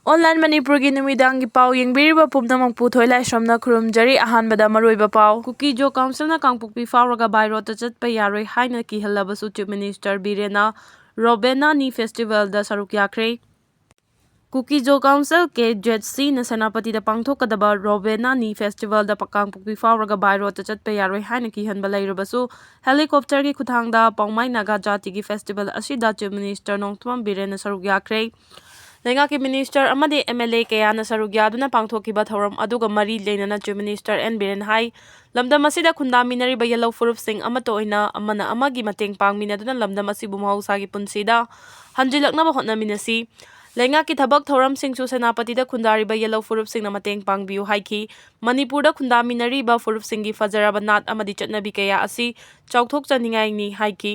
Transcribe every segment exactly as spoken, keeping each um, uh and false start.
Online ꯃꯅꯤꯄꯨꯔꯒꯤ ꯅꯨꯃꯤꯗꯥꯡꯒꯤ ꯄꯥꯎ ꯌꯦꯡꯕꯤꯔꯤꯕ ꯄꯨꯝꯅꯃꯛꯄꯨ ꯊꯣꯏꯂꯥꯏꯁ꯭ꯔꯝꯅ ꯈꯨꯔꯨꯝꯖꯔꯤ꯫ ꯑꯍꯥꯟꯕꯗ ꯃꯔꯨꯑꯣꯏꯕ ꯄꯥꯎ꯫ ꯀꯨꯀꯤ ꯖꯣ ꯀꯥꯎꯟꯁꯤꯜꯅ ꯀꯥꯡꯄꯣꯛꯄꯤ ꯐꯥꯎꯔꯒ by roadꯇ ꯆꯠꯄ ꯌꯥꯔꯣꯏ ꯍꯥꯏꯅ ꯀꯤꯍꯜꯂꯕꯁꯨ Chief Minister ꯕꯤꯔꯦꯟꯅ ꯔꯣꯕꯦꯅꯥꯅꯤ festivalꯗ ꯁꯔꯨꯛ ꯌꯥꯈ꯭ꯔꯦ꯫ ꯀꯨꯀꯤ ꯖꯣ ꯀꯥꯎꯟꯁꯤꯜ, ꯀꯦ ꯖꯦꯗ ꯁꯤꯅ ꯁꯦꯅꯥꯄꯇꯤꯗ ꯄꯥꯡꯊꯣꯛꯀꯗꯕ ꯔꯣꯕꯦꯅꯥꯅꯤ festivalꯗ ꯄ-, ꯀꯥꯡꯄꯣꯛꯄꯤ ꯐꯥꯎꯔꯒ by roadꯇ ꯆꯠꯄ ꯌꯥꯔꯣꯏ ꯍꯥꯏꯅ ꯀꯤꯍꯟꯕ ꯂꯩꯔꯕꯁꯨ, helicopterꯒꯤ ꯈꯨꯠꯊꯥꯡꯗ ꯄꯥꯎꯃꯥꯏ ꯅꯥꯒꯥ ꯖꯥꯇꯤꯒꯤ festival ꯑꯁꯤꯗ Chief Minister ꯅꯣꯡꯊꯣꯝꯕꯝ ꯕꯤꯔꯦꯟꯅ ꯁꯔꯨꯛ ꯌꯥꯈ꯭ꯔꯦ꯫ ꯂꯩꯉꯥꯛꯀꯤ minister ꯑꯃꯗꯤ M L A ꯀꯌꯥꯅ ꯁꯔꯨꯛ ꯌꯥꯗꯨꯅ ꯄꯥꯡꯊꯣꯛꯈꯤꯕ ꯊꯧꯔꯝ ꯑꯗꯨꯒ ꯃꯔꯤ ꯂꯩꯅꯅ Chief Minister ꯑꯦꯟ ꯕꯤꯔꯦꯟ ꯍꯥꯏ, ꯂꯝꯗꯝ ꯑꯁꯤꯗ ꯈꯨꯟꯗꯥꯃꯤꯟꯅꯔꯤꯕ ꯌꯦꯜꯍꯧ ꯐꯨꯔꯨꯞꯁꯤꯡ ꯑꯃꯠꯇ ꯑꯣꯏꯅ ꯑꯃꯅ ꯑꯃꯒꯤ ꯃꯇꯦꯡ ꯄꯥꯡꯃꯤꯟꯅꯗꯨꯅ ꯂꯝꯗꯝ ꯑꯁꯤꯕꯨ ꯃꯍꯧꯁꯥꯒꯤ ꯄꯨꯟꯁꯤꯗ ꯍꯟꯖꯤꯜꯂꯛꯅꯕ ꯍꯣꯠꯅꯃꯤꯟꯅꯁꯤ꯫ ꯂꯩꯉꯥꯛꯀꯤ ꯊꯕꯛ ꯊꯧꯔꯝꯁꯤꯡꯁꯨ ꯁꯦꯅꯥꯄꯇꯤꯗ ꯈꯨꯟꯗꯥꯔꯤꯕ ꯌꯦꯜꯍꯧ ꯐꯨꯔꯨꯞꯁꯤꯡꯅ ꯃꯇꯦꯡ ꯄꯥꯡꯕꯤꯌꯨ ꯍꯥꯏꯈꯤ꯫ ꯃꯅꯤꯄꯨꯔꯗ ꯈꯨꯟꯗꯥꯃꯤꯟꯅꯔꯤꯕ ꯐꯨꯔꯨꯞꯁꯤꯡꯒꯤ ꯐꯖꯔꯕ ꯅꯥꯠ ꯑꯃꯗꯤ ꯆꯠꯅꯕꯤ ꯀꯌꯥ ꯑꯁꯤ ꯆꯥꯎꯊꯣꯛꯆꯅꯤꯡꯉꯥꯏꯅꯤ ꯍꯥꯏꯈꯤ꯫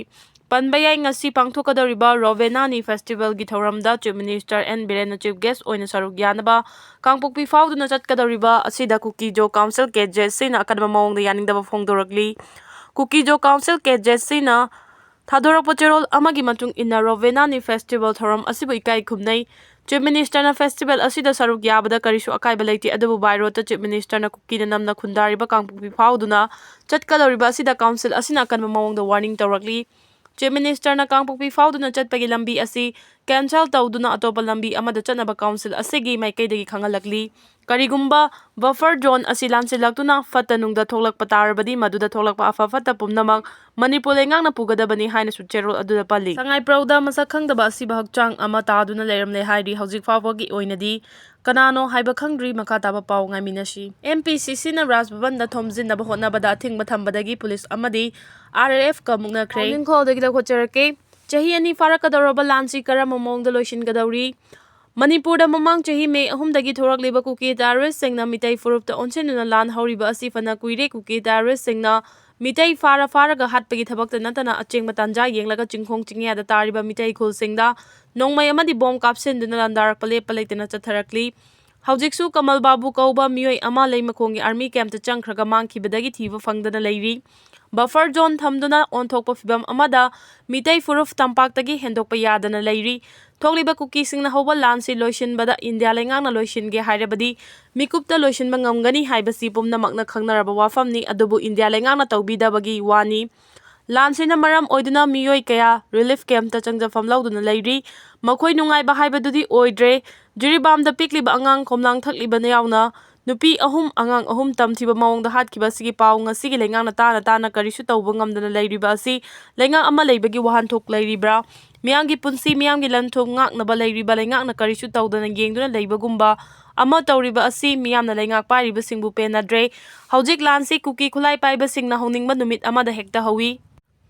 ꯄꯟꯕ ꯌꯥꯏ, ꯉꯁꯤ ꯄꯥꯡꯊꯣꯛꯀꯗꯧꯔꯤꯕ ꯔꯣꯕꯦꯅꯥꯅꯤ festivalꯒꯤ ꯊꯧꯔꯝꯗ Chief Minister ꯑꯦꯟ ꯕꯤꯔꯦꯟꯅ chief guest ꯑꯣꯏꯅ ꯁꯔꯨꯛ ꯌꯥꯅꯕ ꯀꯥꯡꯄꯣꯛꯄꯤ ꯐꯥꯎꯗꯨꯅ ꯆꯠꯀꯗꯧꯔꯤꯕ ꯑꯁꯤꯗ ꯀꯨꯀꯤ ꯖꯣ ꯀꯥꯎꯟꯁꯤꯜ, ꯀꯦ ꯖꯦꯗ ꯁꯤꯅ ꯑꯀꯟꯕ ꯃꯑꯣꯡꯗ ꯌꯥꯅꯤꯡꯗꯕ ꯐꯣꯡꯗꯣꯔꯛꯂꯤ꯫ ꯀꯨꯀꯤ ꯖꯣ ꯀꯥꯎꯟꯁꯤꯜ, ꯀꯦ ꯖꯦꯗ ꯁꯤꯅ ꯊꯥꯗꯣꯔꯛꯄ ꯆꯦꯔꯣꯜ ꯑꯃꯒꯤ ꯃꯇꯨꯡ ꯏꯟꯅ ꯔꯣꯕꯦꯅꯥꯅꯤ festival ꯊꯧꯔꯝ ꯑꯁꯤꯕꯨ ꯏꯀꯥꯏ ꯈꯨꯝꯅꯩ꯫ Chief Ministerꯅ festival ꯑꯁꯤꯗ ꯁꯔꯨꯛ ꯌꯥꯕꯗ ꯀꯔꯤꯁꯨ ꯑꯀꯥꯏꯕ ꯂꯩꯇꯦ, ꯑꯗꯨꯕꯨ by roadꯇ Chief Ministerꯅ ꯀꯨꯀꯤꯅ ꯅꯝꯅ ꯈꯨꯟꯗꯥꯔꯤꯕ ꯀꯥꯡꯄꯣꯛꯄꯤ ꯐꯥꯎꯗꯨꯅ ꯆꯠꯀꯗꯧꯔꯤꯕ ꯑꯁꯤꯗ ꯀꯥꯎꯟꯁꯤꯜ ꯑꯁꯤꯅ ꯑꯀꯟꯕ ꯃꯑꯣꯡꯗ warning ꯇꯧꯔꯛꯂꯤ꯫ Chief Ministerꯅ ꯀꯥꯡꯄꯣꯛꯄꯤ ꯐꯥꯎꯗꯨꯅ ꯆꯠꯄꯒꯤ ꯂꯝꯕꯤ ꯑꯁꯤ cancel ꯇꯧꯗꯨꯅ ꯑꯇꯣꯞꯄ ꯂꯝꯕꯤ ꯑꯃꯗ ꯆꯠꯅꯕ ꯀꯥꯎꯟꯁꯤꯜ ꯑꯁꯤꯒꯤ ꯃꯥꯏꯀꯩꯗꯒꯤ ꯈꯪꯍꯜꯂꯛꯂꯤ꯫ ꯀꯔꯤꯒꯨꯝꯕ buffer zone ꯑꯁꯤ ꯂꯥꯟꯁꯤꯜꯂꯛꯇꯨꯅ ꯐꯠꯇ ꯅꯨꯡꯗ ꯊꯣꯛꯂꯛꯄ ꯇꯥꯔꯕꯗꯤ, ꯃꯗꯨꯗ ꯊꯣꯛꯂꯛꯄ ꯑꯐ ꯐꯠꯇ ꯄꯨꯝꯅꯃꯛ ꯃꯅꯤꯄꯨꯔ ꯂꯩꯉꯥꯛꯅ ꯄꯨꯒꯗꯕꯅꯤ ꯍꯥꯏꯅꯁꯨ ꯆꯦꯔꯣꯜ ꯑꯗꯨꯗ ꯄꯜꯂꯤ꯫ ꯁꯉꯥꯏꯄ꯭ꯔꯧꯗ ꯃꯁꯛ ꯈꯪꯗꯕ ꯑꯁꯤꯕ ꯍꯛꯆꯥꯡ ꯑꯃ ꯇꯥꯗꯨꯅ ꯂꯩꯔꯝꯂꯦ ꯍꯥꯏꯔꯤ꯫ ꯍꯧꯖꯤꯛ ꯐꯥꯎꯕꯒꯤ ꯑꯣꯏꯅꯗꯤ ꯀꯅꯥꯅꯣ ꯍꯥꯏꯕ ꯈꯪꯗ꯭ꯔꯤ꯫ ꯃꯈꯥ ꯇꯥꯕ ꯄꯥꯎ ꯉꯥꯏꯃꯤꯟꯅꯁꯤ꯫ M P C Cꯅ ꯔꯥꯖ ꯚꯕꯟꯗ ꯊꯣꯝꯖꯤꯟꯅꯕ ꯍꯣꯠꯅꯕꯗ ꯑꯊꯤꯡꯕ ꯊꯝꯕꯗꯒꯤ ꯄꯨꯂꯤꯁ ꯑꯃꯗꯤ R R Fꯀ ꯃꯨꯛꯅꯈ꯭ꯔꯦ꯫ ꯄꯥꯎꯅꯤꯡꯈꯣꯜꯗꯒꯤ ꯂꯧꯈꯠꯆꯔꯛꯀꯦ꯫ ꯆꯍꯤ ꯑꯅꯤ ꯐꯥꯔꯛꯀꯗꯧꯔꯕ ꯂꯥꯟꯁꯤ ꯀꯔꯝꯕ ꯃꯑꯣꯡꯗ ꯂꯣꯏꯁꯤꯟꯒꯗꯧꯔꯤ? ꯃꯅꯤꯄꯨꯔꯗ ꯃꯃꯥꯡ ꯆꯍꯤ May ꯑꯍꯨꯝꯗꯒꯤ ꯊꯣꯔꯛꯂꯤꯕ ꯀꯨꯀꯤ terroristꯁꯤꯡꯅ ꯃꯤꯇꯩ ꯐꯨꯔꯨꯞꯇ ꯑꯣꯟꯁꯤꯟꯗꯨꯅ ꯂꯥꯟ ꯍꯧꯔꯤꯕ ꯑꯁꯤ ꯐꯅ ꯀꯨꯏꯔꯦ꯫ ꯀꯨꯀꯤ terroristꯁꯤꯡꯅ ꯃꯤꯇꯩ ꯐꯥꯔ ꯐꯥꯔꯒ ꯍꯥꯠꯄꯒꯤ ꯊꯕꯛꯇ ꯅꯠꯇꯅ ꯑꯆꯦꯡꯕ ꯇꯥꯟꯖꯥ ꯌꯦꯡꯂꯒ ꯆꯤꯡꯈꯣꯡ ꯆꯤꯡꯌꯥꯗ ꯇꯥꯔꯤꯕ ꯃꯤꯇꯩ ꯈꯨꯜꯁꯤꯡꯗ ꯅꯣꯡꯃꯩ ꯑꯃꯗꯤ ꯕꯣꯝ ꯀꯥꯞꯁꯤꯟꯗꯨꯅ ꯂꯥꯟꯗꯥꯔꯛꯄ ꯂꯦꯞꯄ ꯂꯩꯇꯅ ꯆꯠꯊꯔꯛꯂꯤ꯫ ꯍꯧꯖꯤꯛꯁꯨ ꯀꯃꯜ ꯕꯥꯕꯨ ꯀꯧꯕ ꯃꯤꯑꯣꯏ ꯑꯃ ꯂꯩꯃꯈꯣꯡꯒꯤ army campꯇ ꯆꯪꯈ꯭ꯔꯒ ꯃꯥꯡꯈꯤꯕꯗꯒꯤ ꯊꯤꯕ ꯐꯪꯗꯅ ꯂꯩꯔꯤ꯫ Buffer zone ꯊꯝꯗꯨꯅ ꯑꯣꯟꯊꯣꯛꯄ ꯐꯤꯚꯝ ꯑꯃꯗ ꯃꯤꯇꯩ ꯐꯨꯔꯨꯞ ꯇꯝꯄꯥꯛꯇꯒꯤ ꯍꯦꯟꯗꯣꯛꯄ ꯌꯥꯗꯅ ꯂꯩꯔꯤ꯫ ꯊꯣꯛꯂꯤꯕ ꯀꯨꯀꯤꯁꯤꯡꯅ ꯍꯧꯕ ꯂꯥꯟꯁꯤ ꯂꯣꯏꯁꯤꯟꯕꯗ ꯏꯟꯗꯤꯌꯥ ꯂꯩꯉꯥꯛꯅ ꯂꯣꯏꯁꯤꯟꯒꯦ ꯍꯥꯏꯔꯕꯗꯤ ꯃꯤꯀꯨꯞꯇ ꯂꯣꯏꯁꯤꯟꯕ ꯉꯝꯒꯅꯤ ꯍꯥꯏꯕꯁꯤ ꯄꯨꯝꯅꯃꯛꯅ ꯈꯪꯅꯔꯕ ꯋꯥꯐꯝꯅꯤ꯫ ꯑꯗꯨꯕꯨ ꯏꯟꯗꯤꯌꯥ ꯂꯩꯉꯥꯛꯅ ꯇꯧꯕꯤꯗꯕꯒꯤ ꯋꯥꯅꯤ꯫ ꯂꯥꯟꯁꯤꯅ ꯃꯔꯝ ꯑꯣꯏꯗꯨꯅ ꯃꯤꯑꯣꯏ ꯀꯌꯥ ꯔꯤꯂꯤꯐ ꯀꯦꯝꯞꯇ ꯆꯪꯖꯐꯝ ꯂꯧꯗꯨꯅ ꯂꯩꯔꯤ꯫ ꯃꯈꯣꯏ ꯅꯨꯡꯉꯥꯏꯕ ꯍꯥꯏꯕꯗꯨꯗꯤ ꯑꯣꯏꯗ꯭ꯔꯦ꯫ ꯖꯤꯔꯤꯕꯥꯝꯗ ꯄꯤꯛꯂꯤꯕ ꯑꯉꯥꯡ ꯈꯣꯝꯂꯥꯡ ꯊꯛꯂꯤꯕꯅ ꯌꯥꯎꯅ ꯅꯨꯄꯤ ꯑꯍꯨꯝ, ꯑꯉꯥꯡ ꯑꯍꯨꯝ ꯇꯝꯊꯤꯕ ꯃꯑꯣꯡꯗ ꯍꯥꯠꯈꯤꯕ ꯑꯁꯤꯒꯤ ꯄꯥꯎ ꯉꯁꯤꯒꯤ ꯂꯩꯉꯥꯛꯅ ꯇꯥꯅ ꯇꯥꯅ ꯀꯔꯤꯁꯨ ꯇꯧꯕ ꯉꯝꯗꯅ ꯂꯩꯔꯤꯕ ꯑꯁꯤ ꯂꯩꯉꯥꯛ ꯑꯃ ꯂꯩꯕꯒꯤ ꯋꯥꯍꯟꯊꯣꯛ ꯂꯩꯔꯤꯕ꯭ꯔꯥ? ꯃꯤꯌꯥꯝꯒꯤ ꯄꯨꯟꯁꯤ, ꯃꯤꯌꯥꯝꯒꯤ ꯂꯟ ꯊꯨꯝ ꯉꯥꯛꯅꯕ ꯂꯩꯔꯤꯕ ꯂꯩꯉꯥꯛꯅ ꯀꯔꯤꯁꯨ ꯇꯧꯗꯅ ꯌꯦꯡꯗꯨꯅ ꯂꯩꯕꯒꯨꯝꯕ ꯑꯃ ꯇꯧꯔꯤꯕ ꯑꯁꯤ ꯃꯤꯌꯥꯝꯅ ꯂꯩꯉꯥꯛ ꯄꯥꯏꯔꯤꯕꯁꯤꯡꯕꯨ ꯄꯦꯟꯅꯗ꯭ꯔꯦ꯫ ꯍꯧꯖꯤꯛ ꯂꯥꯟꯁꯤ ꯀꯨꯀꯤ ꯈꯨꯠꯂꯥꯏ ꯄꯥꯏꯕꯁꯤꯡꯅ ꯍꯧꯅꯤꯡꯕ ꯅꯨꯃꯤꯠ ꯑꯃꯗ ꯍꯦꯛꯇ ꯍꯧꯏ꯫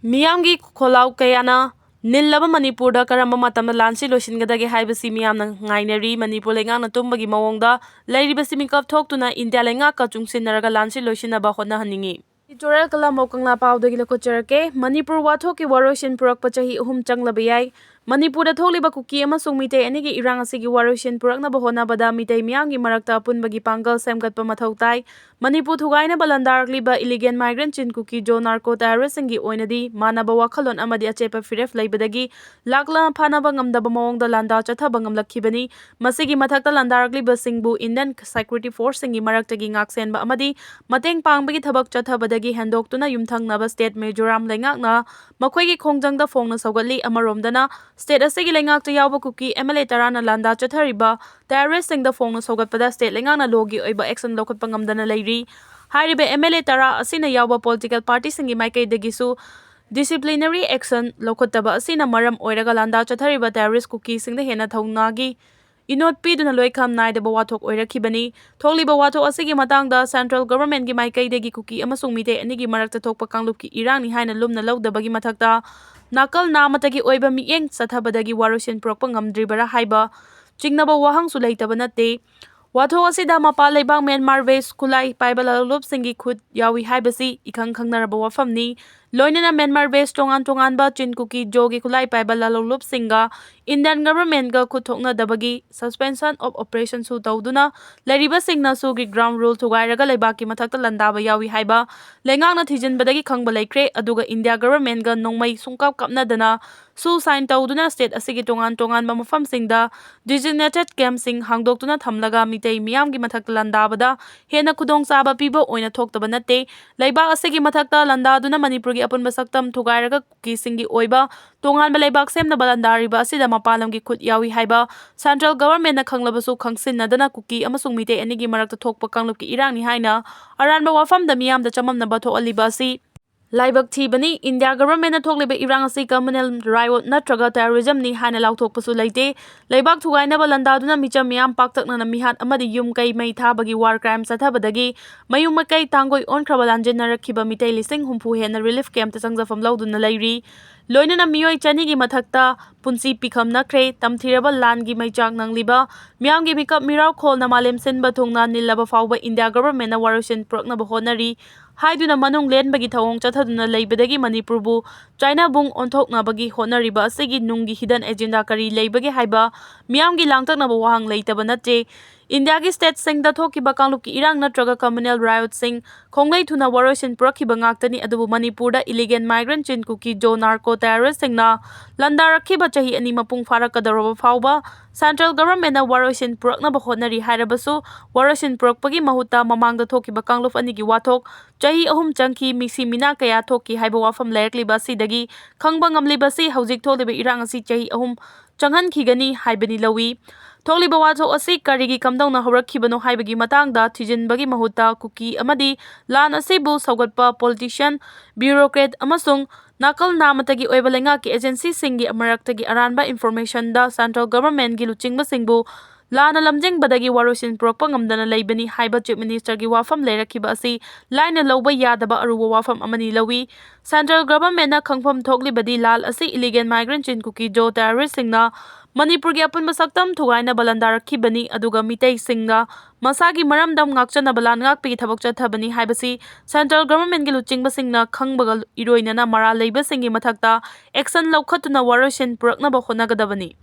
ꯃꯤꯌꯥꯝꯒꯤ ꯈꯣꯜꯂꯥꯎ ꯀꯌꯥꯅ ꯅꯤꯜꯂꯕ ꯃꯅꯤꯄꯨꯔꯗ ꯀꯔꯝꯕ ꯃꯇꯝꯗ ꯂꯥꯟꯁꯤ ꯂꯣꯏꯁꯤꯟꯒꯗꯒꯦ ꯍꯥꯏꯕꯁꯤ ꯃꯤꯌꯥꯝꯅ ꯉꯥꯏꯅꯔꯤ꯫ ꯃꯅꯤꯄꯨꯔ ꯂꯩꯉꯥꯛꯅ ꯇꯨꯝꯕꯒꯤ ꯃꯑꯣꯡꯗ ꯂꯩꯔꯤꯕꯁꯤ ꯃꯤꯀꯞ ꯊꯣꯛꯇꯨꯅ ꯏꯟꯗꯤꯌꯥ ꯂꯩꯉꯥꯛꯀ ꯆꯨꯡꯁꯤꯟꯅꯔꯒ ꯂꯥꯟꯁꯤ ꯂꯣꯏꯁꯤꯟꯅꯕ ꯍꯣꯠꯅꯍꯟꯅꯤꯡꯏ꯫ ꯏꯗꯤꯇꯣꯔꯤꯌꯦꯜ ꯀꯂꯝ ꯃꯧ ꯀꯪꯂꯥ ꯄꯥꯎꯗꯒꯤ ꯂꯧꯈꯠꯆꯔꯛꯀꯦ꯫ ꯃꯅꯤꯄꯨꯔ ꯋꯥꯊꯣꯛꯀꯤ ꯋꯥꯔꯣꯏꯁꯤꯟ ꯄꯨꯔꯛꯄ ꯆꯍꯤ ꯑꯍꯨꯝ ꯆꯪꯂꯕ ꯌꯥꯏ꯫ ꯃꯅꯤꯄꯨꯔꯗ ꯊꯣꯛꯂꯤꯕ ꯀꯨꯀꯤ ꯑꯃꯁꯨꯡ ꯃꯤꯇꯩ ꯑꯅꯤꯒꯤ ꯏꯔꯥꯡ ꯑꯁꯤꯒꯤ ꯋꯥꯔꯣꯏꯁꯤꯟ ꯄꯨꯔꯛꯅꯕ ꯍꯣꯠꯅꯕꯗ ꯃꯤꯇꯩ ꯃꯤꯌꯥꯝꯒꯤ ꯃꯔꯛꯇ ꯑꯄꯨꯟꯕꯒꯤ ꯄꯥꯡꯒꯜ ꯁꯦꯝꯒꯠꯄ ꯃꯊꯧ ꯇꯥꯏ꯫ ꯃꯅꯤꯄꯨꯔ ꯊꯨꯒꯥꯏꯅꯕ ꯂꯥꯟꯗꯥꯔꯛꯂꯤꯕ illegal migrant ꯆꯤꯟ ꯀꯨꯀꯤ ꯖꯣ ꯅꯥꯔꯀꯣ ꯇꯦꯔꯣꯔꯤꯁꯁꯤꯡꯒꯤ ꯑꯣꯏꯅꯗꯤ ꯃꯥꯟꯅꯕ ꯋꯥꯈꯜꯂꯣꯟ ꯑꯃꯗꯤ ꯑꯆꯦꯠꯄ ꯐꯤꯔꯦꯞ ꯂꯩꯕꯗꯒꯤ ꯂꯥꯛꯂ ꯐꯥꯅꯕ ꯉꯝꯗꯕ ꯃꯑꯣꯡꯗ ꯂꯥꯟꯗꯥ ꯆꯠꯊꯕ ꯉꯝꯂꯛꯈꯤꯕꯅꯤ꯫ ꯃꯁꯤꯒꯤ ꯃꯊꯛꯇ ꯂꯥꯟꯗꯥꯔꯛꯂꯤꯕꯁꯤꯡꯕꯨ Indian Security Forceꯁꯤꯡꯒꯤ ꯃꯔꯛꯇꯒꯤ ꯉꯥꯛꯁꯦꯟꯕ ꯑꯃꯗꯤ ꯃꯇꯦꯡ ꯄꯥꯡꯕꯒꯤ ꯊꯕꯛ ꯆꯠꯊꯕꯗꯒꯤ ꯍꯦꯟꯗꯣꯛꯇꯨꯅ ꯌꯨꯝꯊꯪꯅꯕ state ꯃꯤꯖꯣꯔꯥꯝ ꯂꯩꯉꯥꯛꯅ ꯃꯈꯣꯏꯒꯤ ꯈꯣꯡꯖꯪꯗ ꯐꯣꯡꯅ ꯁꯧꯒꯠꯂꯤ꯫ ꯑꯃꯔꯣꯝꯗꯅ state ꯑꯁꯤꯒꯤ ꯂꯩꯉꯥꯛꯇ ꯌꯥꯎꯕ ꯀꯨꯀꯤ MLA ꯇꯔꯥꯅ ꯂꯥꯟꯗꯥ ꯆꯠꯊꯔꯤꯕ terroristꯁꯤꯡꯗ ꯐꯣꯡꯅ ꯁꯧꯒꯠꯄꯗ state ꯂꯩꯉꯥꯛꯅ lawꯒꯤ ꯑꯣꯏꯕ action ꯂꯧꯈꯠꯄ ꯉꯝꯗꯅ ꯂꯩꯔꯤ꯫ ꯍꯥꯏꯔꯤꯕ MLA ꯇꯔꯥ ꯑꯁꯤꯅ ꯌꯥꯎꯕ political partyꯁꯤꯡꯒꯤ ꯃꯥꯏꯀꯩꯗꯒꯤꯁꯨ disciplinary action ꯂꯧꯈꯠꯇꯕ ꯑꯁꯤꯅ ꯃꯔꯝ ꯑꯣꯏꯔꯒ ꯂꯥꯟꯗꯥ ꯆꯠꯊꯔꯤꯕ terrorist ꯀꯨꯀꯤꯁꯤꯡꯗ ꯍꯦꯟꯅ ꯊꯧꯅꯥꯒꯤ ꯏꯅꯣꯠ ꯄꯤꯗꯨꯅ ꯂꯣꯏꯈꯝ ꯅꯥꯏꯗꯕ ꯋꯥꯊꯣꯛ ꯑꯣꯏꯔꯛꯈꯤꯕꯅꯤ꯫ ꯊꯣꯛꯂꯤꯕ ꯋꯥꯊꯣꯛ ꯑꯁꯤꯒꯤ ꯃꯇꯥꯡꯗ central governmentꯀꯤ ꯃꯥꯏꯀꯩꯗꯒꯤ ꯀꯨꯀꯤ ꯑꯃꯁꯨꯡ ꯃꯤꯇꯩ ꯑꯅꯤꯒꯤ ꯃꯔꯛꯇ ꯊꯣꯛꯄ ꯀꯥꯡꯂꯨꯞꯀꯤ ꯏꯔꯥꯡꯅꯤ ꯍꯥꯏꯅ ꯂꯨꯝꯅ ꯂꯧꯗꯕꯒꯤ ꯃꯊꯛꯇ ꯅꯥꯀꯜ ꯅꯥꯃꯇꯒꯤ ꯑꯣꯏꯕ ꯃꯤꯠꯌꯦꯡ ꯆꯠꯊꯕꯗꯒꯤ ꯋꯥꯔꯣꯏꯁꯤꯟ ꯄꯨꯔꯛꯄ ꯉꯝꯗ꯭ꯔꯤꯕꯔꯥ ꯍꯥꯏꯕ ꯆꯤꯡꯅꯕ ꯋꯥꯍꯪꯁꯨ ꯂꯩꯇꯕ ꯅꯠꯇꯦ꯫ ꯋꯥꯊꯣꯛ ꯑꯁꯤꯗ ꯃꯄꯥꯟ ꯂꯩꯕꯥꯛ ꯃ꯭ꯌꯥꯟꯃꯥꯔ based ꯈꯨꯠꯂꯥꯏ ꯄꯥꯏꯕ ꯂꯥꯂꯣꯞꯁꯤꯡꯒꯤ ꯈꯨꯠ ꯌꯥꯎꯏ ꯍꯥꯏꯕꯁꯤ ꯏꯈꯪ ꯈꯪꯅꯔꯕ ꯋꯥꯐꯝꯅꯤ꯫ ꯂꯣꯏꯅꯅ ꯃ꯭ꯌꯥꯟꯃꯥꯔ based ꯇꯣꯉꯥꯟ ꯇꯣꯉꯥꯟꯕ ꯆꯤꯟ ꯀꯨꯀꯤ ꯖꯣꯒꯤ ꯈꯨꯠꯂꯥꯏ ꯄꯥꯏꯕ ꯂꯥꯂꯣꯡꯂꯨꯞꯁꯤꯡꯒ Indian government ꯒ ꯈꯨꯠ ꯊꯣꯛꯅꯗꯕꯒꯤ suspension of operation ꯁꯨ ꯇꯧꯗꯨꯅ ꯂꯩꯔꯤꯕꯁꯤꯡꯅ ꯁꯨꯒꯤ ground rule ꯊꯨꯒꯥꯏꯔꯒ ꯂꯩꯕꯥꯛꯀꯤ ꯃꯊꯛꯇ ꯂꯥꯟꯗꯥꯕ ꯌꯥꯎꯏ ꯍꯥꯏꯕ ꯂꯩꯉꯥꯛꯅ ꯊꯤꯖꯤꯟꯕꯗꯒꯤ ꯈꯪꯕ ꯂꯩꯈ꯭ꯔꯦ꯫ ꯑꯗꯨꯒ India government ꯒ ꯅꯣꯡꯃꯩ ꯁꯨꯡꯀꯥꯞ ꯀꯥꯞꯅꯗꯅ ꯁꯨ sign ꯇꯧꯗꯨꯅ state ꯑꯁꯤꯒꯤ ꯇꯣꯉꯥꯟ ꯇꯣꯉꯥꯟꯕ ꯃꯐꯝꯁꯤꯡꯗ designated camp ꯁꯤꯡ ꯍꯥꯡꯗꯣꯛꯇꯨꯅ ꯊꯝꯂꯒ ꯃꯤꯇꯩ ꯃꯤꯌꯥꯝꯒꯤ ꯃꯊꯛꯇ ꯂꯥꯟꯗꯥꯕꯗ ꯍꯦꯟꯅ ꯈꯨꯗꯣꯡꯆꯥꯕ ꯄꯤꯕ ꯑꯣꯏꯅ ꯊꯣꯛꯇꯕ ꯅꯠꯇꯦ꯫ ꯂꯩꯕꯥꯛ ꯑꯁꯤꯒꯤ ꯃꯊꯛꯇ ꯂꯥꯟꯗꯥꯗꯨꯅ ꯃꯅꯤꯄꯨꯔꯒꯤ ꯑꯄꯨꯟꯕ ꯁꯛꯇꯝ ꯊꯨꯒꯥꯏꯔꯒ ꯀꯨꯀꯤꯁꯤꯡꯒꯤ ꯑꯣꯏꯕ ꯇꯣꯉꯥꯟꯕ ꯂꯩꯕꯥꯛ ꯁꯦꯝꯅꯕ ꯂꯥꯟꯗꯥꯔꯤꯕ ꯑꯁꯤꯗ ꯃꯄꯥꯟ ꯂꯝꯒꯤ ꯈꯨꯠ ꯌꯥꯎꯏ ꯍꯥꯏꯕ central government ꯅ ꯈꯪꯂꯕꯁꯨ ꯈꯪꯁꯤꯟꯅꯗꯅ ꯀꯨꯀꯤ ꯑꯃꯁꯨꯡ ꯃꯤꯇꯩ ꯑꯅꯤꯒꯤ ꯃꯔꯛꯇ ꯊꯣꯛꯄ ꯀꯥꯡꯂꯨꯞꯀꯤ ꯏꯔꯥꯡꯅꯤ ꯍꯥꯏꯅ ꯑꯔꯥꯟꯕ ꯋꯥꯐꯝꯗ ꯃꯤꯌꯥꯝꯗ ꯆꯃꯝꯅꯕ ꯊꯣꯛꯍꯜꯂꯤꯕ ꯑꯁꯤ ꯂꯥꯏꯕꯛ ꯊꯤꯕꯅꯤ꯫ India government ꯅ ꯊꯣꯛꯂꯤꯕ ꯏꯔꯥꯡ ꯑꯁꯤ communal riot ꯅꯠꯇ꯭ꯔꯒ terrorism ꯅꯤ ꯍꯥꯏꯅ ꯂꯥꯎꯊꯣꯛꯄꯁꯨ ꯂꯩꯇꯦ꯫ ꯂꯩꯕꯥꯛ ꯊꯨꯒꯥꯏꯅꯕ ꯂꯥꯟꯗꯥꯗꯨꯅ ꯃꯤꯆꯝ ꯃꯤꯌꯥꯝ ꯄꯥꯛꯇꯛꯅꯅ ꯃꯤꯍꯥꯠ ꯑꯃꯗꯤ ꯌꯨꯝ ꯀꯩ ꯃꯩ ꯊꯥꯕꯒꯤ war crime ꯆꯠꯊꯕꯗꯒꯤ ꯃꯌꯨꯝ ꯃꯀꯩ ꯇꯥꯡꯒꯣꯏ ꯑꯣꯟꯈ꯭ꯔꯕ ꯂꯥꯟꯖꯦꯟꯅꯔꯛꯈꯤꯕ ꯃꯤꯇꯩ ꯂꯤꯁꯤꯡ ꯍꯨꯝꯐꯨ ꯍꯦꯟꯅ relief camp ꯇ ꯆꯪꯖꯐꯝ ꯂꯧꯗꯨꯅ ꯂꯩꯔꯤ꯫ ꯂꯣꯏꯅꯅ ꯃꯤꯑꯣꯏ ꯆꯅꯤꯒꯤ ꯃꯊꯛꯇ ꯄꯨꯟꯁꯤ ꯄꯤꯈꯝꯅꯈ꯭ꯔꯦ꯫ ꯇꯝꯊꯤꯔꯕ ꯂꯥꯟꯒꯤ ꯃꯩꯆꯥꯛ ꯅꯪꯂꯤꯕ ꯃꯤꯌꯥꯝꯒꯤ ꯃꯤꯀꯞ ꯃꯤꯔꯥꯎ ꯈꯣꯜꯅ ꯃꯥꯂꯦꯝ ꯁꯤꯟꯕ ꯊꯨꯡꯅ ꯅꯤꯜꯂꯕ ꯐꯥꯎꯕ India government ꯅ ꯋꯥꯔꯣꯏꯁꯤꯟ ꯄꯨꯔꯛꯅꯕ ꯍꯣꯠꯅꯔꯤ ꯍꯥꯏꯗꯨꯅ ꯃꯅꯨꯡ ꯂꯦꯟꯕꯒꯤ ꯊꯧꯑꯣꯡ ꯆꯠꯊꯗꯨꯅ ꯂꯩꯕꯗꯒꯤ ꯃꯅꯤꯄꯨꯔꯕꯨ ꯆꯥꯏꯅꯥꯕꯨꯡ ꯑꯣꯟꯊꯣꯛꯅꯕꯒꯤ ꯍꯣꯠꯅꯔꯤꯕ ꯑꯁꯤꯒꯤ ꯅꯨꯡꯒꯤ hidden agenda ꯀꯔꯤ ꯂꯩꯕꯒꯦ ꯍꯥꯏꯕ ꯃꯤꯌꯥꯝꯒꯤ ꯂꯥꯡꯇꯛꯅꯕ ꯋꯥꯍꯪ ꯂꯩꯇꯕ ꯅꯠꯇꯦ꯫ India ꯒꯤ state ꯁꯤꯡꯗ ꯊꯣꯛꯈꯤꯕ ꯀꯥꯡꯂꯨꯞꯀꯤ ꯏꯔꯥꯡ ꯅꯠꯇ꯭ꯔꯒ communal riot ꯁꯤꯡ ꯈꯣꯡꯂꯩ ꯊꯨꯅ ꯋꯥꯔꯣꯏꯁꯤꯟ ꯄꯨꯔꯛꯈꯤꯕ ꯉꯥꯛꯇꯅꯤ꯫ ꯑꯗꯨꯕꯨ ꯃꯅꯤꯄꯨꯔꯗ illegal migrant ꯆꯤꯟ ꯀꯨꯀꯤ ꯖꯣ narco terrorist ꯁꯤꯡꯅ ꯂꯥꯟꯗꯥꯔꯛꯈꯤꯕ ꯆꯍꯤ ꯑꯅꯤ ꯃꯄꯨꯡ ꯐꯥꯔꯛꯀꯗꯧꯔꯕ ꯐꯥꯎꯕ central government ꯅ ꯋꯥꯔꯣꯏꯁꯤꯟ ꯄꯨꯔꯛꯅꯕ ꯍꯣꯠꯅꯔꯤ ꯍꯥꯏꯔꯕꯁꯨ ꯋꯥꯔꯣꯏꯁꯤꯟ ꯄꯨꯔꯛꯄꯒꯤ ꯃꯍꯨꯠꯇ ꯃꯃꯥꯡꯗ ꯊꯣꯛꯈꯤꯕ ꯀꯥꯡꯂꯨꯞ ꯑꯅꯤꯒꯤ ꯋꯥꯊꯣꯛ ꯆꯍꯤ ꯑꯍꯨꯝ ꯆꯪꯈꯤ, ꯃꯤꯁꯤ ꯃꯤꯅꯥ ꯀꯌꯥ ꯊꯣꯛꯈꯤ ꯍꯥꯏꯕ ꯋꯥꯐꯝ ꯂꯩꯔꯛꯂꯤꯕ ꯑꯁꯤꯗꯒꯤ ꯈꯪꯕ ꯉꯝꯂꯤꯕꯁꯤ ꯍꯧꯖꯤꯛ ꯊꯣꯛꯂꯤꯕ ꯏꯔꯥꯡ ꯑꯁꯤ ꯆꯍꯤ ꯑꯍꯨꯝ ꯆꯪꯍꯟꯈꯤꯒꯅꯤ ꯍꯥꯏꯕꯅꯤ ꯂꯧꯏ꯫ ꯊꯣꯛꯂꯤꯕ ꯋꯥꯊꯣꯛ ꯑꯁꯤ ꯀꯔꯤꯒꯤ ꯀꯝꯗꯧꯅ ꯍꯧꯔꯛꯈꯤꯕꯅꯣ ꯍꯥꯏꯕꯒꯤ ꯃꯇꯥꯡꯗ ꯊꯤꯖꯤꯟꯕꯒꯤ ꯃꯍꯨꯠꯇ ꯀꯨꯀꯤ ꯑꯃꯗꯤ ꯂꯥꯟ ꯑꯁꯤꯕꯨ ꯁꯧꯒꯠꯄ politician, bureaucrat ꯑꯃꯁꯨꯡ ꯅꯥꯀꯜ ꯅꯥꯃꯇꯒꯤ ꯑꯣꯏꯕ ꯂꯩꯉꯥꯛꯀꯤ agency ꯁꯤꯡꯒꯤ ꯃꯔꯛꯇꯒꯤ ꯑꯔꯥꯟꯕ information ꯗ central government ꯒꯤ ꯂꯨꯆꯤꯡꯕꯁꯤꯡꯕꯨ ꯂꯥꯟꯅ ꯂꯝꯖꯤꯡꯕꯗꯒꯤ ꯋꯥꯔꯣꯏꯁꯤꯟ ꯄꯨꯔꯛꯄ ꯉꯝꯗꯅ ꯂꯩꯕꯅꯤ ꯍꯥꯏꯕ Chief Minister ꯒꯤ ꯋꯥꯐꯝ ꯂꯩꯔꯛꯈꯤꯕ ꯑꯁꯤ ꯂꯥꯏꯅ ꯂꯧꯕ ꯌꯥꯗꯕ ꯑꯔꯨꯕ ꯋꯥꯐꯝ ꯑꯃꯅꯤ ꯂꯧꯏ꯫ Central government ꯅ ꯈꯪꯐꯝ ꯊꯣꯛꯂꯤꯕꯗꯤ ꯂꯥꯟ ꯑꯁꯤ illegal migrant ꯆꯤꯟ ꯀꯨꯀꯤ ꯖꯣ terrorist ꯁꯤꯡꯅ ꯃꯅꯤꯄꯨꯔꯒꯤ ꯑꯄꯨꯟꯕ ꯁꯛꯇꯝ ꯊꯨꯒꯥꯏꯅꯕ ꯂꯥꯟꯗꯥꯔꯛꯈꯤꯕꯅꯤ, ꯑꯗꯨꯒ ꯃꯤꯇꯩꯁꯤꯡꯅ ꯃꯁꯥꯒꯤ ꯃꯔꯝꯗꯝ ꯉꯥꯛꯆꯅꯕ ꯂꯥꯟ ꯉꯥꯛꯄꯒꯤ ꯊꯕꯛ ꯆꯠꯊꯕꯅꯤ ꯍꯥꯏꯕꯁꯤ central governmentꯀꯤ ꯂꯨꯆꯤꯡꯕꯁꯤꯡꯅ ꯈꯪꯕꯒ ꯏꯔꯣꯏꯅꯅ ꯃꯔꯥꯜ ꯂꯩꯕꯁꯤꯡꯒꯤ ꯃꯊꯛꯇ action ꯂꯧꯈꯠꯇꯨꯅ ꯋꯥꯔꯣꯏꯁꯤꯟ ꯄꯨꯔꯛꯅꯕ ꯍꯣꯠꯅꯒꯗꯕꯅꯤ꯫